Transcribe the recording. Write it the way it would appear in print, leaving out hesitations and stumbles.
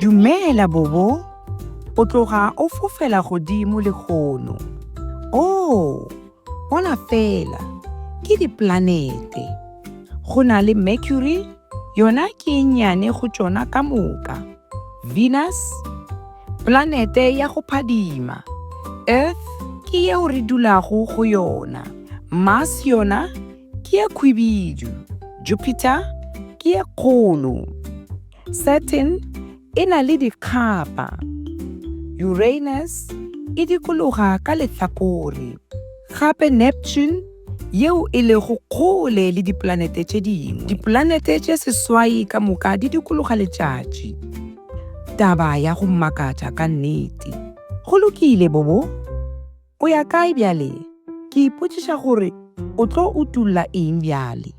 Dumela, Bobo. O tloga o fofela godimo lehono. Oo, bona feela, ke dipolanete. Go na le Mercury, yona ke e nnyane go tšona ka moka. Venus, polanete ya go phadima. Earth ke yeo re dulago go yona. Mars yona ke ye khwibidu. Jupiter ke ye kgolo. Saturn e na le dikgapa. Uranus e dikologa ka lehlakore. Gape Neptune yeo e lego kgole le dipolanete tše dingwe. Dipolanete tše seswai ka moka di dikologa letšatši. Taba ya go makatša ka nnete. Go lokile, Bobo. O ya kae bjale? Ke ipotšiša gore o tlo utolla eng bjale.